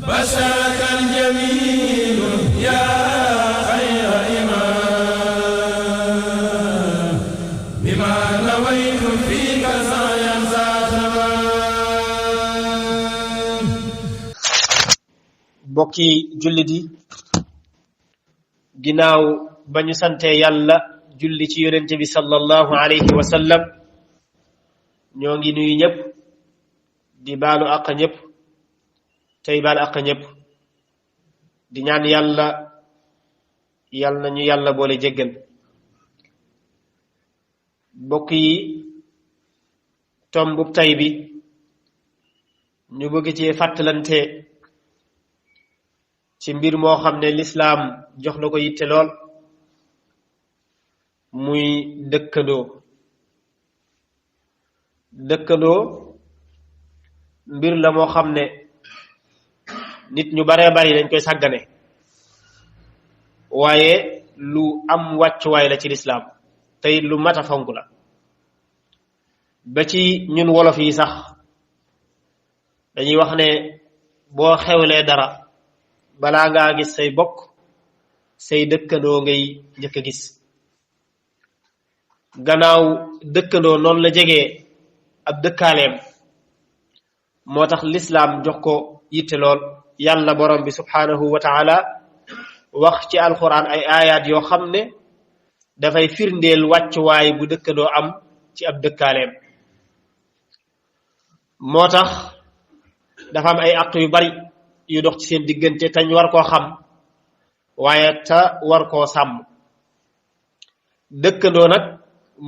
بشرك الجميل يا خير إمام بما نويت فيك سعيا ذا تمام. mbokki jullit yi ginnaaw ba ñu sante yàlla julli ci yonente bi sallallahu alayhi wa sallam ñoo ngi nuyu ñëpp di baalu àq ñëpp tey baal àq ñëpp di ñaan yàlla yal nañu yàlla boole jéggal. mbokk yi tombub tay bi ñu bëgg ci fàttalante ci mbir moo xam ne lislaam jox na ko yitte lool muy dëkkandoo mbir la moo xam ne nit ñu baree bari dañ koy sàggane waaye lu am wàccuwaay la ci lislaam tey lu mat a fonk la ba ci ñun wolof yi sax dañuy wax ne boo xewlee dara balaa ngaa gis say bokk say dëkkandoo ngay njëkk a gis. gannaaw dëkkandoo noonu la jegee ab dëkkaaleem moo tax lislaam jox ko yitte lool. yàlla borom bi subhanahu wa taala wax ci alquran ay ayaat yoo xam ne dafay firndeel wàccuwaay bu dëkkandoo am ci ab dëkkaaleem. moo tax dafa am ay àq yu bari yu dox ci seen diggante tañ war koo xam waaye ta war koo sàmm. dëkkandoo nag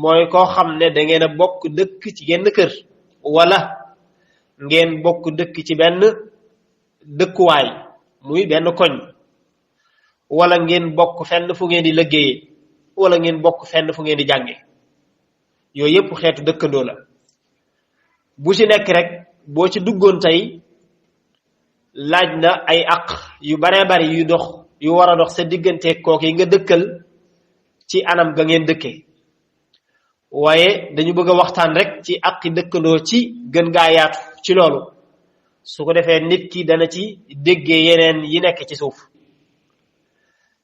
mooy koo xam ne da ngeen a bokk dëkk ci genn kër wala ngeen bokk dëkk ci benn dëkkuwaay muy benn koñ wala ngeen bokk fenn fu ngeen di liggéeyee wala ngeen bokk fenn fu ngeen di jànge. yooyu yépp xeetu dëkkandoo la. bu ci nekk rek boo ci duggoon tey laaj na ay àq yu baree bari yu war a dox sa diggante kooku yi nga dëkkal ci anam ga ngeen dëkkee. waaye dañu bëgg a waxtaan rek ci àqi dëkkandoo ci gën gaa yaatu ci loolu su ko defee nit ki dana ci déggee yeneen yi nekk ci suuf.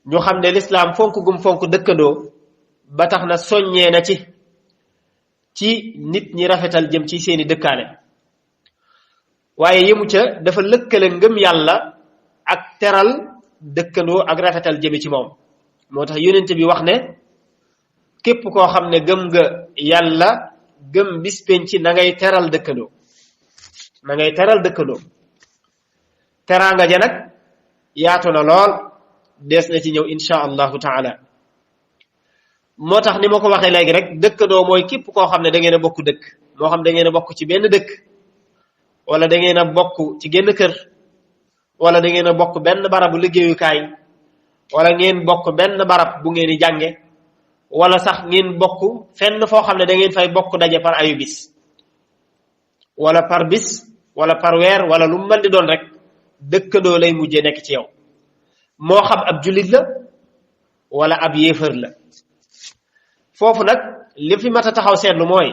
ñu xam ne lislaam fonk gum fonk dëkkandoo ba tax na soññee na ci nit ñi rafetal jëm ci seeni dëkkaale. waaye yemu ca dafa lëkkale ngëm yàlla ak teral dëkkandoo ak rafetal jëme ci moom. moo tax yonent bi wax ne képp koo xam ne gëm nga yàlla gëm bis penc na ngay teral dëkkandoo teraanga ja nag yaatu na lool dees na ci ñëw insha allahu taala. moo tax ni ma ko waxee léegi rek dëkkandoo mooy képp koo xam ne da ngeen a bokk dëkk moo xam da ngeen a bokk ci benn dëkk wala da ngeen a bokk ci genn kër wala da ngeen a bokk benn barabu liggéeyukaay wala ngeen bokk benn barab bu ngeen di jànge wala sax ngeen bokk fenn foo xam ne da ngeen fay bokk daje par ayu bis wala par bis wala par weer wala lu mën di doon rek dëkkandoo lay mujjee nekk ci yow moo xam ab jullit la wala ab yéefar la. foofu nag li fi mat a taxaw seetlu mooy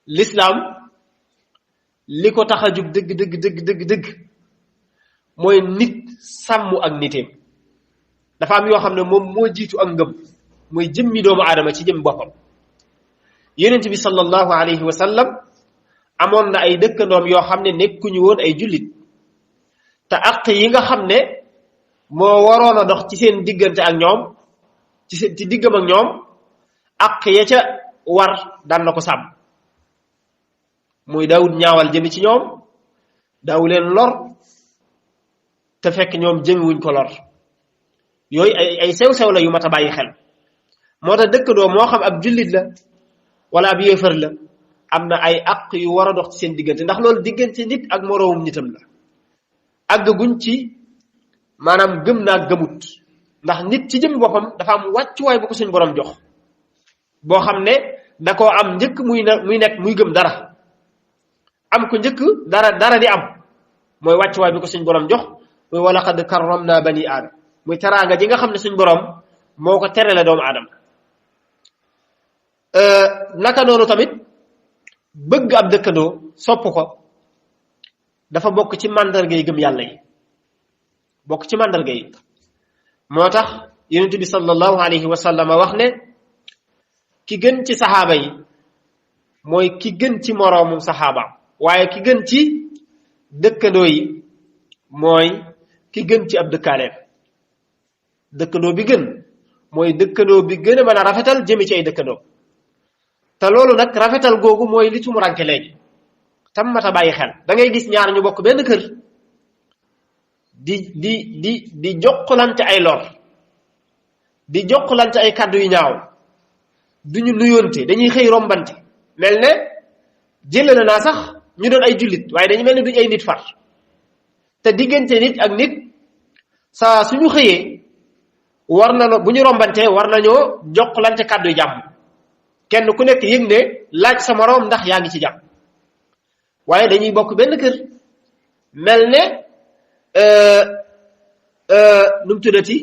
lislaam li ko tax a jug dëgg mooy nit sàmm ak niteem. dafa am yoo xam ne moom moo jiitu ak ngëm muy jëmmi doomu aadama ci jëm boppam. yonent bi sallallahu alayhi wa sallam amoon na ay dëkkandoom yoo xam ne nekkuñu woon ay jullit te àq yi nga xam ne moo waroon a dox ci seen diggante ak ñoom ci diggam ak ñoom àq ya ca war daan na ko sàmm. muy daawut ñaawal jëmi ci ñoom daawu leen lor te fekk ñoom jëmiwuñ ko lor. yooyu ay sew-sew la yu mat a bàyyi xel. moo tax dëkkandoo moo xam ab jullit la wala ab yéefar la am na ay àq yu war a dox ci seen diggante ndax loolu diggante nit ak moroomum nitam la. àggaguñ ci maanaam gëm naa gëmut ndax nit ci jëm boppam dafa am wàccuwaay bu ko suñ borom jox boo xam ne da koo am njëkk muy gëm dara am ko njëkk dara di am mooy wàccuwaay bi ko suñ borom jox muy wa laqad karramna bani aadam muy teraanga ji nga xam ne suñ borom moo ko terale doomu aadama. naka noonu tamit bëgg ab dëkkandoo sopp ko dafa bokk ci màndargay gëm yàlla yi bokk ci màndarga yi moo tax yonent bi sallallahu alayhi wa sallam wax ne ki gën ci saxaaba yi mooy ki gën ci moroomum saxaaba waaye ki gën ci dëkkandoo yi mooy ki gën ci ab dëkkaaleen dëkkandoo bi gën mooy dëkkandoo bi gën a mën a rafetal jëme ci ay dëkkandoo te loolu nag rafetal googu mooy li tumuranke léegi tam mata bàyyi xel da ngay gis ñaar ñu bokk benn kër di jokkalante ay lor di jokkalante ay kàddu yu ñaaw duñu nuyoonte dañuy xëy rombante mel ne jëlale naa sax ñu doon ay jullit waaye dañu mel ne duñu ay nit far te diggante nit ak nit saa suñu xëyee war na bu ñu rombante war nañoo jokkalante kàddu yu jàmm kenn ku nekk yëg ne laaj sa moroom ndax yaa ngi ci jàmm waaye dañuy bokk benn kër mel ne nu mu tuddati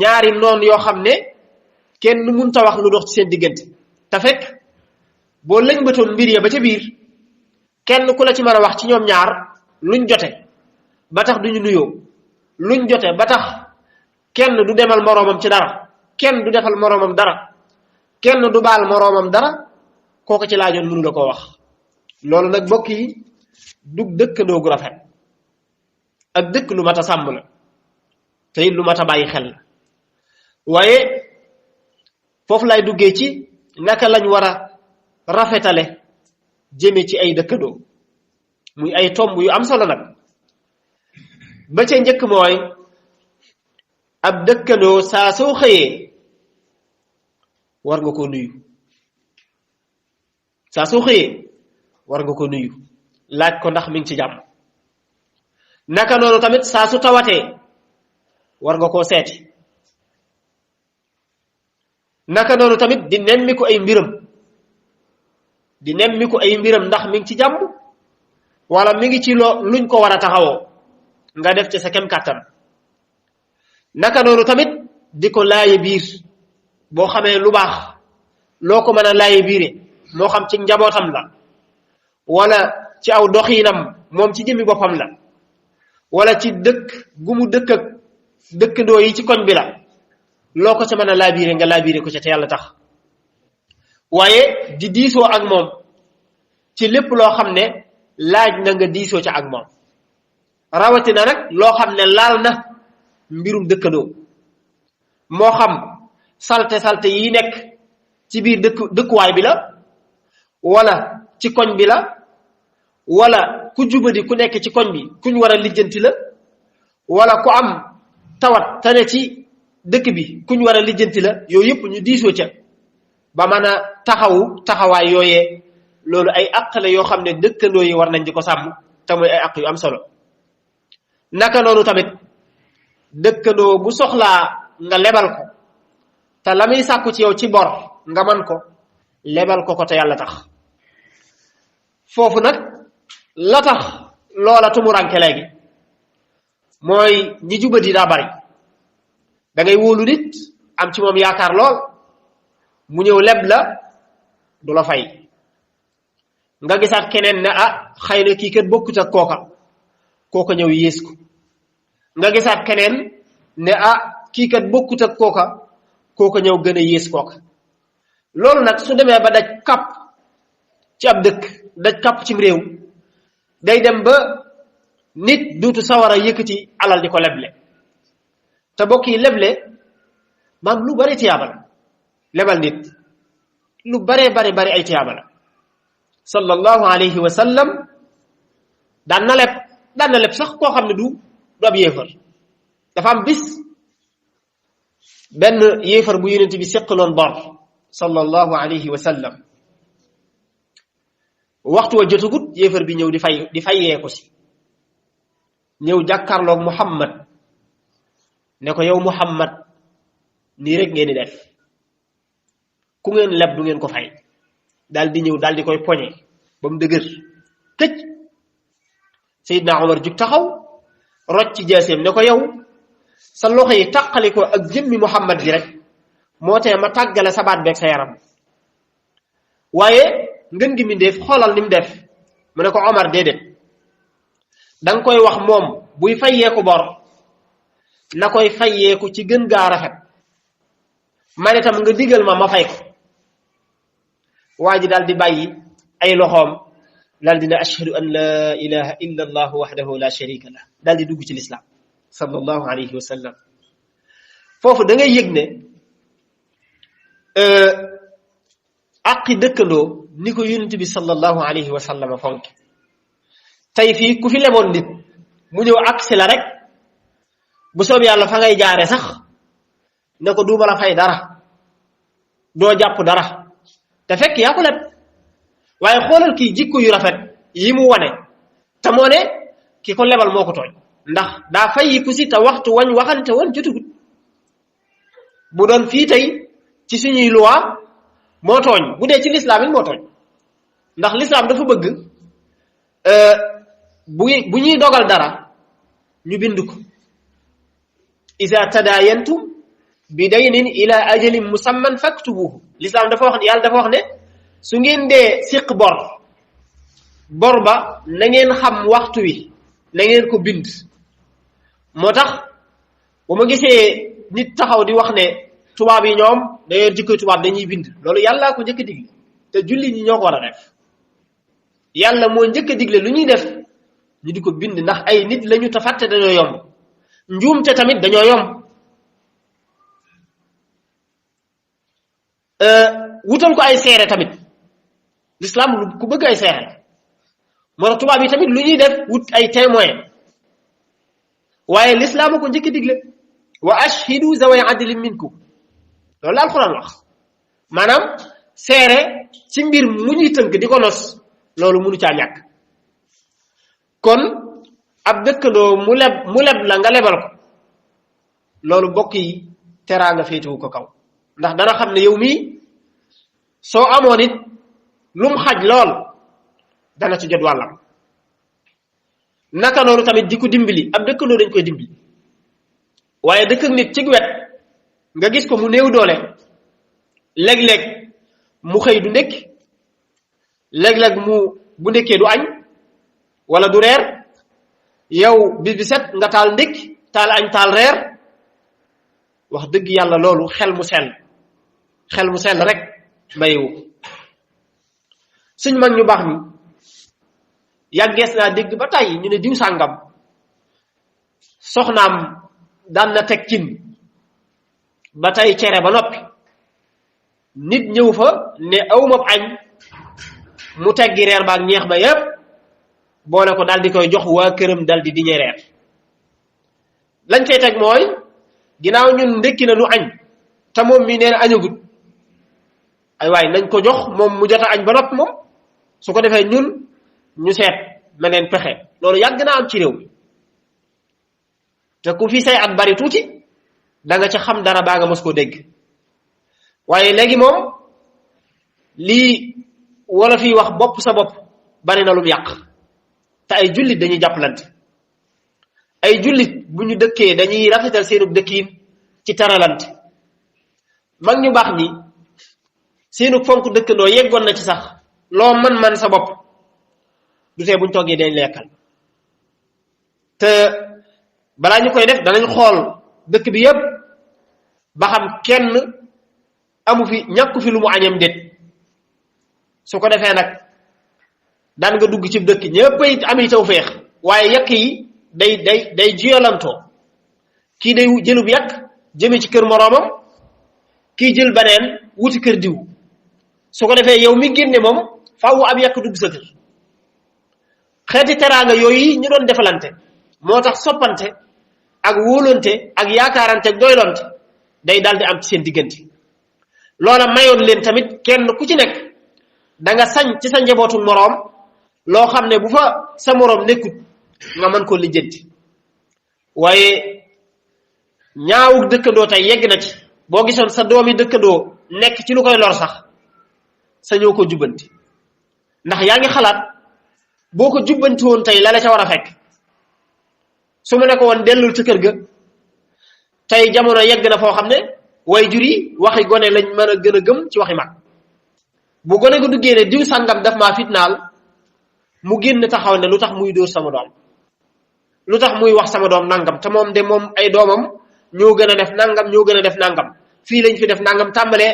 ñaari noon yoo xam ne kenn mënta wax lu dox ci seen diggante te fekk boo lëñbatoon mbir ya ba ca biir kenn ku la ci mën a wax ci ñoom ñaar luñ jote ba tax duñu nuyoo luñ jote ba tax kenn du demal moroomam ci dara kenn du defal moroomam dara kenn du baal moroomam dara kooku ci laajoon mënu la koo wax loolu nag bokk yi du dëkkandoo gu rafet ak dëkk lu mat a sàmm la te it lu mat a bàyyi xel la waaye foofu lay duggee ci naka lañ war a rafetale jëme ci ay dëkkandoo muy ay tomb yu am solo nag ba ca njëkk mooy ab dëkkandoo saa soo xëyee war nga ko nuyu saa soo xëyee war nga ko nuyu laaj ko ndax mi ngi ci jàmm naka noonu tamit saa su tawatee war nga koo seeti naka noonu tamit di nemmiku ay mbiram ndax mi ngi ci jàmm wala mi ngi ci luñ ko war a taxawoo nga def ci sa kem kàttan naka noonu tamit di ko laaye biir boo xamee lu baax loo ko mën a laaye biire moo xam ci njabootam la wala ci aw doxiinam moom ci jëmmi boppam la wala ci dëkk gu mu dëkk ak dëkkandoo yi ci koñ bi la loo ko ca mën a laabiire nga laabiire ko ca te yàlla tax waaye di diisoo ak moom ci lépp loo xam ne laaj na nga diisoo ca ak moom rawatina nag loo xam ne laal na mbirum dëkkandoo moo xam salte yi nekk ci biir dëkkuwaay bi la wala ci koñ bi la wala ku jubadi ku nekk ci koñ bi kuñ war a lijjanti la wala ku am tawat tane ci dëkk bi kuñ war a lijjanti la yooyu yëpp ñu diisoo ca ba mën a taxawaay yooyee loolu ay àq la yoo xam ne dëkkandoo yi war nañ di ko sàmm te muy ay àq yu am solo naka noonu tamit dëkkandoo bu soxlaa nga lebal ko te la muy sàkku ci yow ci bor nga man ko lebal ko te yàlla tax foofu nag la tax loola tumuranke léegi mooy ñi jubadi daa bari da ngay wóolu nit am ci moom yaakaar lool mu ñëw leb la du la fay nga gisaat keneen ne xëy na kii kat bokkut ak kooka ñëw yées ko nga gisaat keneen ne kii kat bokkut ak kooka ñëw gën a yées kooka loolu nag su demee ba daj kàpp ci ab dëkk daj kàpp cim réew day dem ba nit duutu sawar a yëkkati alal di ko leble te bokk yi leble maam lu bari tiyaaba la lebal nit lu bari ay tiyaaba la sallallahu alayhi wa sallam daan na leb sax koo xam ne du ab yéefar dafa am bis benn yéefar bu yonent bi séqaloon bor sallallahu alayhi wa sallam waxtu wa jotagut yéefar bi ñëw di fayee ko si ñëw jàkkaarloog Muhammad ne ko yow Muhammad nii rek ngeen di def ku ngeen leb du ngeen ko fay daal di ñëw daal di koy poñe ba mu dëgër këj Seydina Omar jug taxaw rocc ci jaaseem ne ko yow sa loxo yi taqali ko ak jëmmi Muhammad ji rek moo tee ma tàggale sa baat beeg sa yaram waaye ngën gi mindeef xoolal ni mu def mu ne ko Omar déedéet danga koy wax moom buy fayeeku bor na koy fayeeku ci gën gaa rafet man itam nga digal ma fay ko waa ji daal di bàyyi ay loxoom daal di ne ashhadu an la ilaha illa allah wahdahu la sharika lah daal di dugg ci lislaam sallallahu alayhi wa sallam foofu da ngay yëg ne aqi dëkkandoo ni ko yonent bi sallallahu alayhi wa sallam fonk tey fii ku fi lemoon nit mu ñëw agsi la rek bu soob yàlla fa ngay jaare sax ne ko duuma la fay dara doo jàpp dara te fekk yaa ko leb waaye xoolal kii jikko yu rafet yi mu wane te moo ne ki ko lebal moo ko tooñ ndax daa fayiku si te waxtu wañ waxante woon jotugut bu doon fii tey ci suñuy loi moo tooñ bu dee ci lislaam it moo tooñ ndax lislaam dafa bëgg bu ñuy dogal dara ñu bind ko iza tadayantum bi daynin ila ajalin musamman faktubuhu lislaam dafa wax yàlla dafa wax ne su ngeen dee siq bor ba na ngeen xam waxtu wi na ngeen ko bind moo tax bu ma gisee nit taxaw di wax ne tubaab yi ñoom dañoo jikko tubaab dañuy bind loolu yàllaa ko njëkk a digle te julli ñi ñoo ko war a def yàlla moo njëkk a digle lu ñuy def ñu di ko bind ndax ay nit lañu te fàtte dañoo yomb njuumte tamit dañoo yomb wutal ko ay seere tamit l'islam lu ku bëgg ay seere la moo tax tubaab yi tamit lu ñuy def wut ay témoin waaye l'islam ko njëkk a digle wa ashhidu zaway adlin minkum loolu la alquran wax maanaam seere ci mbir mu ñuy tënk di ko nos loolu mënu caa ñàkk kon ab dëkkandoo mu leb la nga lebal ko loolu bokk yi teraanga féetewu ko kaw ndax dana xam ne yow mii soo amoon it lum xaj lool dana ci jot wàllam naka noonu tamit di ko dimbali ab dëkkandoo dañ koy dimbali waaye dëkk ak nit ci wet nga gis ko mu néew doole léeg-léeg mu xëy du ndékki léeg-léeg mu bu ndékkee du añ wala du reer yow bis bi set nga taal ndékki taal añ taal reer wax dëgg yàlla loolu xel mu sell rek mayewu ko suñ mag ñu baax ni yàggees naa dégg ba tey ñu ne diw sàngam soxnaam daan na teg cin ba tey cere ba noppi nit ñëw fa ne awmab añ mu teggi reer baak ñeex ba yépp boole ko daal di koy jox waa këram dal di diñe reer lañ cay teg mooy ginnaaw ñun ndekki na nu añ te moom mi nee na añagut ay waay nañ ko jox moom mu jot a añ ba noppi moom su ko defee ñun ñu seet meneen pexe loolu yàgg naa am ci réew mi te ku fi say at bari tuuti da nga ca xam dara baa nga mos koo dégg waaye léegi moom lii wala fii wax bopp sa bopp bari na lu mu yàq te ay jullit dañuy jàppalante ay jullit bu ñu dëkkee dañuy rafetal seenub dëkkiin ci taralante mag ñu baax ñi seenu fonk dëkkandoo yeggoon na ci sax loo man sa bopp du tee buñ toggee dañ lekkal te balaa ñu koy def danañ xool dëkk bi yépp ba xam kenn amu fi ñàkku fi lu mu añam déet su ko defee nag daan nga dugg ci dëkk ñëpp ay ami tawfeex waaye yàq yi day jiyalantoo kii day jëlub yàq jëme ci kër moroomam kii jël baneen wuti kër diw su ko defee yow mi génne moom faaw ab yàq dugg sa kër xeeti teraanga yooyu ñu doon defalante moo tax soppante ak wóolante ak yaakaarante ak doylante day daldi am ci seen diggante loola mayoon leen tamit kenn ku ci nekk da nga sañ ci sa njabootu moroom loo xam ne bu fa sa moroom nekkut nga mën koo lijjanti waaye ñaawug dëkkandoo tey yegg na ci boo gisoon sa doomi dëkkandoo nekk ci lu koy lor sax sañoo ko jubbanti ndax yaa ngi xalaat boo ko jubbanti woon tey la ca war a fekk su ma ne ko woon dellul ci kër ga tey jamono yegg na foo xam ne way jur yi waxi gone lañ mën a gën a gëm ci waxi mag bu gone gu duggee ne diw sàngam daf maa fitnaal mu génn taxaw ne lu tax muy dóor sama doom lu tax muy wax sama doom nangam te moom de moom ay doomam ñoo gën a def nangam ñoo gën a def nangam fii lañ fi def nangam tàmbalee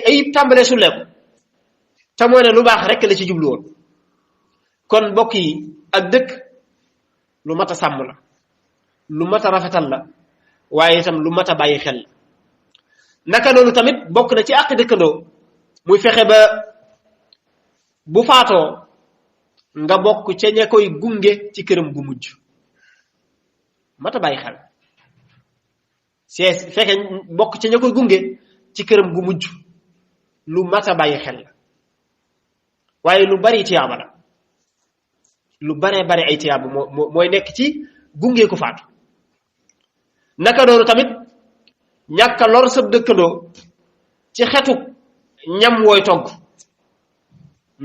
ay tàmbalee sulleeku te moo ne lu baax rek la ci jublu woon. kon mbokk yi ak dëkk lu mat a sàmm la lu mat a rafetal la waaye itam lu mat a bàyyi xel la naka noonu tamit bokk na ci àq dëkkandoo muy fexe ba bu faatoo nga bokk ca ña koy gunge ci këram gu mujj mat a bàyyi xel c'est fexe bokk ca ña koy gunge ci këram gu mujj lu mat a bàyyi xel la waaye lu bari tiyaaba la lu baree bari ay tiyaaba mooy nekk ci gunge ko faatu naka noonu tamit ñàkk a lor sab dëkkandoo ci xetu ñam wooy togg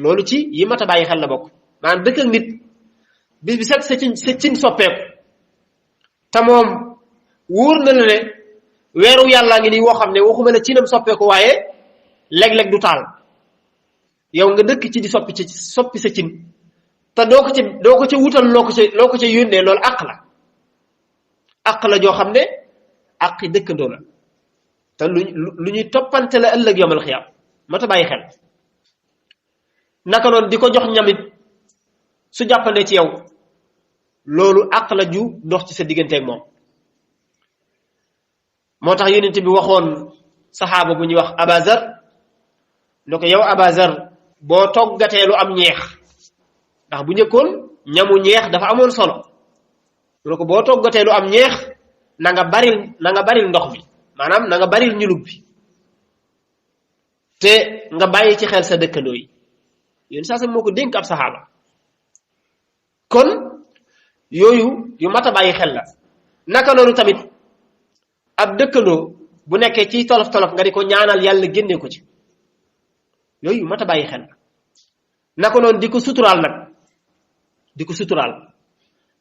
loolu ci yi mat a bàyyi xel la bokk maanaam dëkk ak nit bis bi set sa cin soppeeku te moom wóor na la ne weeru yàllaa ngi nii woo xam ne waxuma la cinam soppeeku waaye léeg-léeg du taal yow nga dëkk ci di soppi sa cin te doo ko ca wutal loo ko ca yónnee loolu àq la joo xam ne àqi dëkkandoo la te lu ñuy toppante la ëllëg yomal xiyaam mat a bàyyi xel naka noonu di ko jox ñamit su jàppande ci yow loolu àq la ju dox ci sa digganteeg moom moo tax yonent bi waxoon saxaaba bu ñuy wax Abazar ne ko yow Abazar boo toggatee lu am ñeex ndax bu njëkkoon ñamu ñeex dafa amoon solo ne ko boo toggatee lu am ñeex na nga baril ndox mi maanaam na nga baril ñulug bi te nga bàyyi ci xel sa dëkkandoo yi yéen saa sa moo ko dénk ab saxaaba kon yooyu yu mat a bàyyi xel la naka noonu tamit ab dëkkandoo bu nekkee ci tolof-tolof nga di ko ñaanal yàlla génne ko ci yooyu yu mat a bàyyi xel la naka noonu di ko suturaal nag di ko suturaal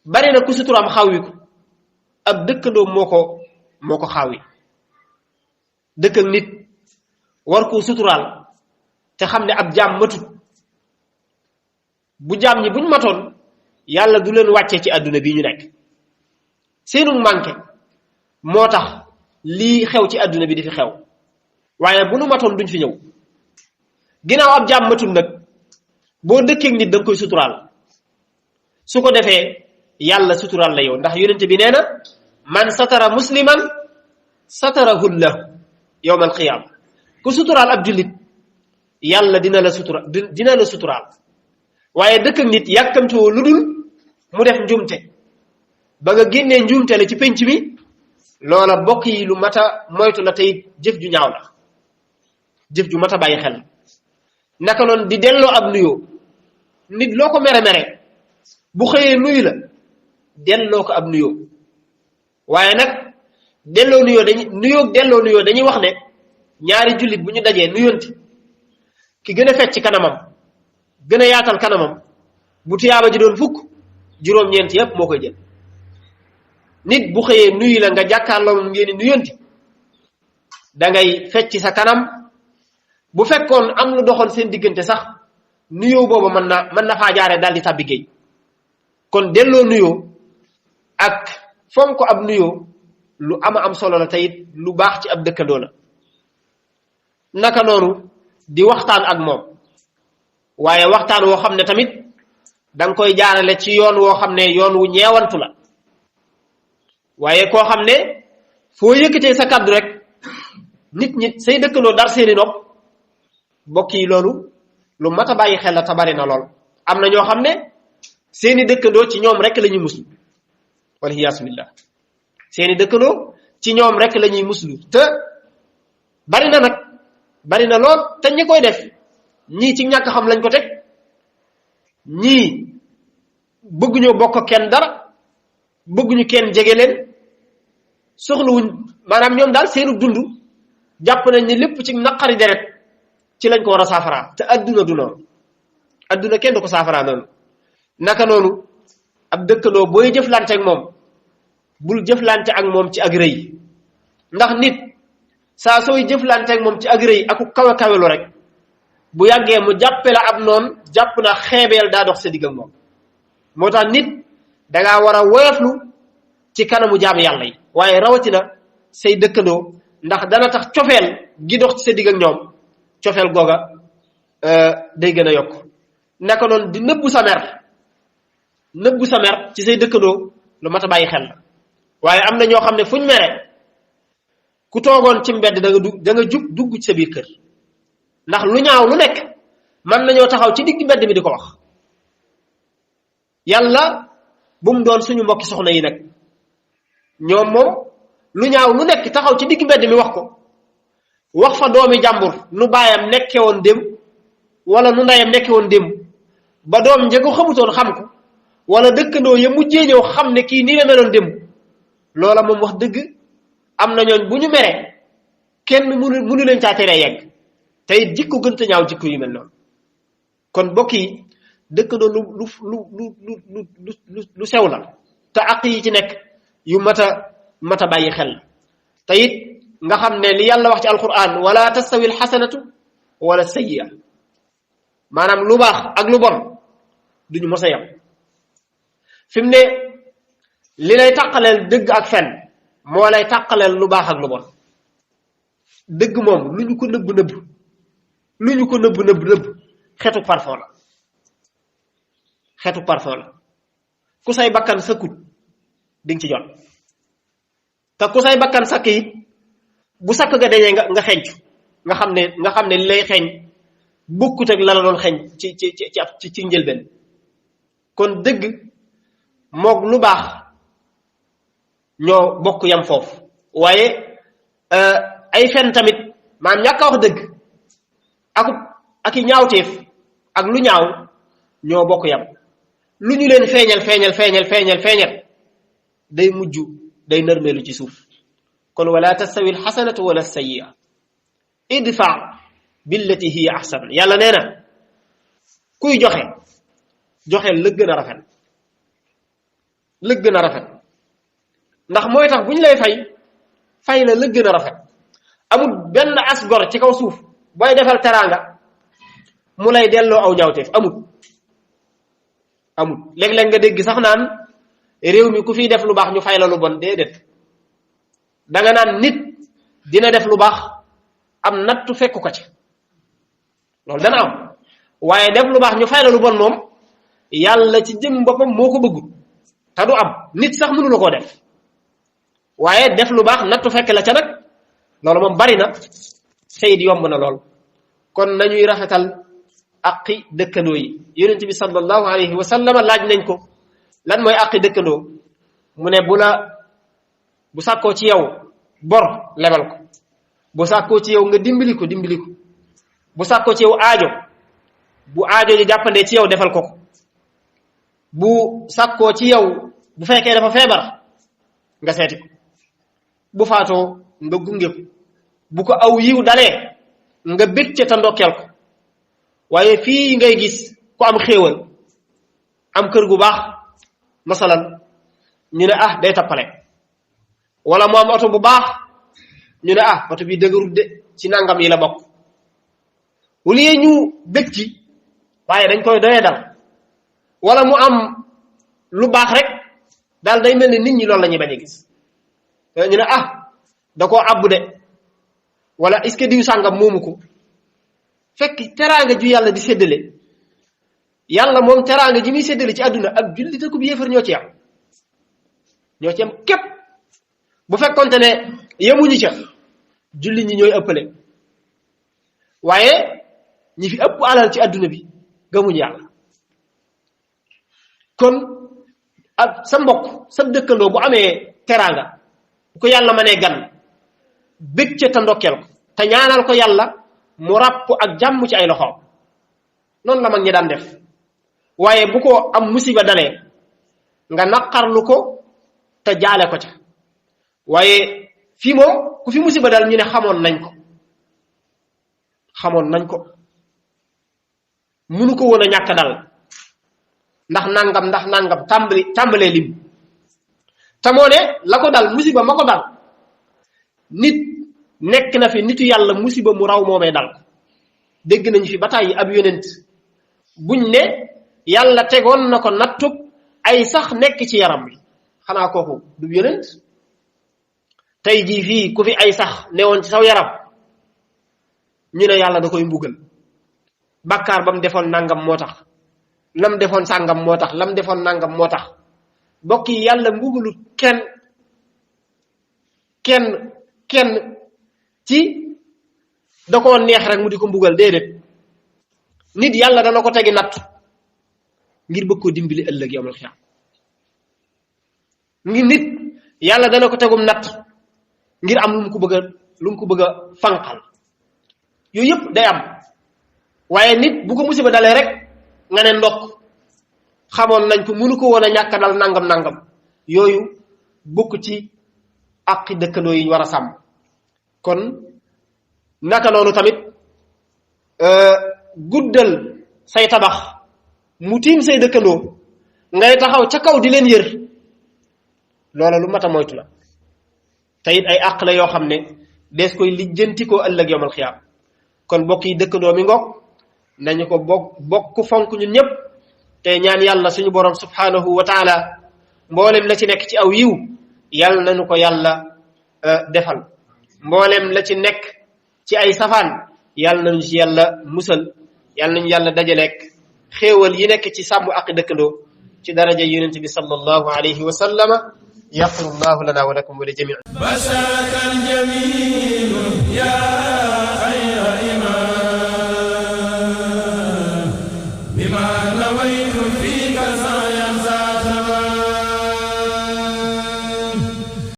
bari na ku suturaam xawwi ko ab dëkkandoo moo ko xawwi dëkk ak nit war koo suturaal te xam ne ab jaam matut bu jaam ñi buñ matoon yàlla du leen wàccee ci àdduna bi ñu nekk seenu manqué moo tax lii xew ci àdduna bi di fi xew waaye bu nu matoon duñ fi ñëw ginnaaw ab jaam matul nag boo dëkkeek nit da nga koy suturaal su ko defee yàlla suturaal la yow ndax yonent bi nee na man satara musliman satarahu llahu yawmal qiyaama ku suturaal ab jullit yàlla dina la suturaal waaye dëkk ak nit yàkkamtewoo lu dul mu def njuumte ba nga génnee njuumte la ci penc mi loola bokk yi lu mat a moytu la tey jëf ju ñaaw la jëf ju mat a bàyyi xel naka noonu di delloo ab nuyoo nit loo ko mere bu xëyee nuyu la delloo ko ab nuyoo waaye nag delloo nuyoo dañuy wax ne ñaari jullit bu ñu dajee nuyonti ki gën a fecc kanamam gën a yaatal kanamam bu tiyaaba ji doon fukk juróom-ñeent yépp moo koy jël nit bu xëyee nuyu la nga jàkkaarloo moom ngeen nuyonti da ngay fecc sa kanam bu fekkoon am lu doxoon seen diggante sax nuyoo boobu mën na faa jaare daal di tàbbi géej kon delloo nuyoo ak fonk ab nuyoo lu am solo la teyit lu baax ci ab dëkkandoo la naka noonu di waxtaan ak moom waaye waxtaan woo xam ne tamit danga koy jaarale ci yoon woo xam ne yoon wu ñeewantu la waaye koo xam ne foo yëkkatee sa kàddu rek nit ñi say dëkkandoo dar seeni nopp bokk yi loolu lu mat a bàyyi xel la te bari na lool am na ñoo xam ne seeni dëkkandoo ci ñoom rek la ñuy muslu waliyaasu billah seeni dëkkandoo ci ñoom rek la ñuy muslu te bari na lool te ñi koy def ñii ci ñàkk xam lañ ko teg ñii bëgguñoo bokk kenn dara bëgguñu kenn jege leen soxlawuñ maanaam ñoom daal seenu dund jàpp nañ ni lépp ci naqari deret ci lañ ko war a saafaraa te adduna du noonu adduna kenn du ko saafaraa noonu naka noonu ab dëkkandoo booy jëflante ak moom bul jëflante ak moom ci ak rëy ndax nit saa sooy jëflante ak moom ci ak rëy aku kawelu rek bu yàggee mu jàppe la ab noon jàpp na xeebeel daa dox sa digg ak moom moo tax nit dangaa war a woyoflu ci kanamu jaam yàlla yi waaye rawatina say dëkkandoo ndax dana tax cofeel gi dox ci sa digg ak ñoom cofeel googa day gën a yokk naka noonu di nëbbu sa mer ci say dëkkandoo lu mat a bàyyi xel la waaye am na ñoo xam ne fuñ mere ku toogoon ci mbedd da nga jug dugg ci sa biir kër ndax lu ñaaw lu nekk mën nañoo taxaw ci digg mbedd mi di ko wax yàlla bu mu doon suñu mbokki soxna yi nag ñoom moom lu ñaaw lu nekk taxaw ci digg mbedd mi wax fa doomi jàmbur nu baayam nekke woon démb wala nu ndeyam nekke woon démb ba doom njëgu xamutoon xam ko wala dëkkandoo ya mujjee ñëw xam ne kii nii la meloon démb loola moom wax dëgg am na ñooñ bu ñu meree kenn mënu leen caa teree yegg te it jikko gën te ñaaw jikko yu mel noonu kon bokk yi dëkkandoo lu sew la te àq yi ci nekk yu mat a bàyyi xel te it nga xam ne li yàlla wax ci alquran wala tastawi alxasanatu wala sayyi'a maanaam lu baax ak lu bon duñu mos a yem fi mu ne li lay tàqaleel dëgg ak fen moo lay tàqaleel lu baax ak lu bon dëgg moom lu ñu ko nëbb xetu parfum la ku say bakkan sëkkut dinga ci jot te ku say bakkan sakk it bu sakk ga dañee nga xeeñcu nga xam ne li lay xeeñ bokkut ak la la doon xeeñ ci njëlbeen kon dëgg moog lu baax ñoo bokk yam foofu waaye ay fen tamit maanaam ñàkk a wax dëgg ak i ñaawteef ak lu ñaaw ñoo bokk yam lu ñu leen feeñal day mujj day nërmeelu ci suuf kon wala tastawi alxasanatu wala sayyi'a idfa billati hiya ahsan yàlla nee na kuy joxe la gën a rafet ndax mooy tax bu ñu lay fay la gën a rafet amul benn asgor ci kaw suuf booy defal teraanga mu lay delloo aw ñaawteef amul léeg-léeg nga dégg sax naan réew mi ku fiy def lu baax ñu fay la lu bon déedéet danga naan nit dina def lu baax am nattu fekku ko ci loolu dana am waaye def lu baax ñu fay la lu bon moom yàlla ci jëm boppam moo ko bëggul te du am nit sax mënu la koo def waaye def lu baax nattu fekk la ca nag loolu moom bari na sayid yomb na lool kon nañuy rafetal aqi dëkkandoo yi yonent bi sallallahu alayhi wa sallam laaj nañ ko lan mooy aqi dëkkandoo mu ne bu sàkkoo ci yow bor lebal ko bu sàkkoo ci yow nga dimbali ko bu sàkkoo ci yow bu aajo ji jàppandee ci yow defal ko bu sàkkoo ci yow bu fekkee dafa feebar nga seeti ko bu faatoo nga gunge ko bu ko aw yiw dalee nga bég ca ta ndokkeel ko waaye fii ngay gis ku am xéewal am kër gu baax masalan ñu ne day tappale wala mu am oto bu baax ñu ne oto bi dëgërut de ci nangam yi la bokk wala ñu bég ci waaye dañ koy doyee dal wala mu am lu baax rek daal day mel ne nit ñi loolu la ñuy bañ a gis ñu ne da koo abbu de wala est-ce que diw sàngam moomu ko fekk teraanga ju yàlla di séddale yàlla moom teraanga ji muy séddale ci àdduna ak jullit ak bi yéefar ñoo ci am képp bu fekkonte ne yemuñu ca jullit ñi ñooy ëppale waaye ñi fi ëpp alal ci àdduna bi gëmuñu yàlla kon sa mbokk sa dëkkandoo bu amee teraanga bu ko yàlla mënee gan bég ca te ndokkeel ko te ñaanal ko yàlla mu ràpp ak jàmm ci ay loxoom noonu la mag ñi daan def waaye bu ko am musiba dalee nga naqarlu ko te jaale ko ca waaye fii moom ku fi musiba dal ñu ne xamoon nañ ko munu ko woon a ñàkk dal ndax nangam tàmbalee lim te moo ne la ko dal musiba ma ko dal nit nekk na fi nitu yàlla musiba mu raw moomee dal ko dégg nañu fi ba tàyyi ab yonent buñ ne yàlla tegoon na ko nattub ay sax nekk ci yaram bi xanaa kooku du yonent tey jii fii ku fi ay sax newoon ci saw yaram ñu ne yàlla da koy mbugal bàkkaar ba mu defoon nangam moo tax lam defoon sàngam moo tax lam defoon nangam moo tax bokk yi yàlla mbugalu kenn ci da koo neex rek mu di ko mbugal déedéet nit yàlla dana ko tegi natt ngir bëgg koo dimbali ëllëg yawmal xiyaam ngir nit yàlla dana ko tegum natt ngir am lu mu ko bëgg a fanqal yooyu yëpp day am waaye nit bu ko musiba dalee rek nga ne ndokk xamoon nañ ko mënu ko woon a ñàkk dal nangam yooyu bokk ci àqi dëkkandoo yi ñu war a sàmm kon naka noonu tamit guddal say tabax mu tiim say dëkkandoo ngay taxaw ca kaw di leen yër loola lu mat a moytu la te it ay àq la yoo xam ne dees koy lijjantikoo ëllëg yawmal xiyaam kon bokk yi dëkkandoo mi ngoog nañu ko bokk fonk ñun ñëpp te ñaan yàlla suñu borom subhanahu wa taala mboolem la ci nekk ci aw yiw yàlla nañu ko yàlla defal mboolem la ci nekk ci ay safaan yàlla nañu ci yàlla musal yàlla nañu yàlla dajaleek xéewal yi nekk ci sàmm ak dëkkandoo ci daraja yonent bi sallallahu alayhi wa sallama yaxfirullahu lana wa lakum wa li jami' bashakan jamil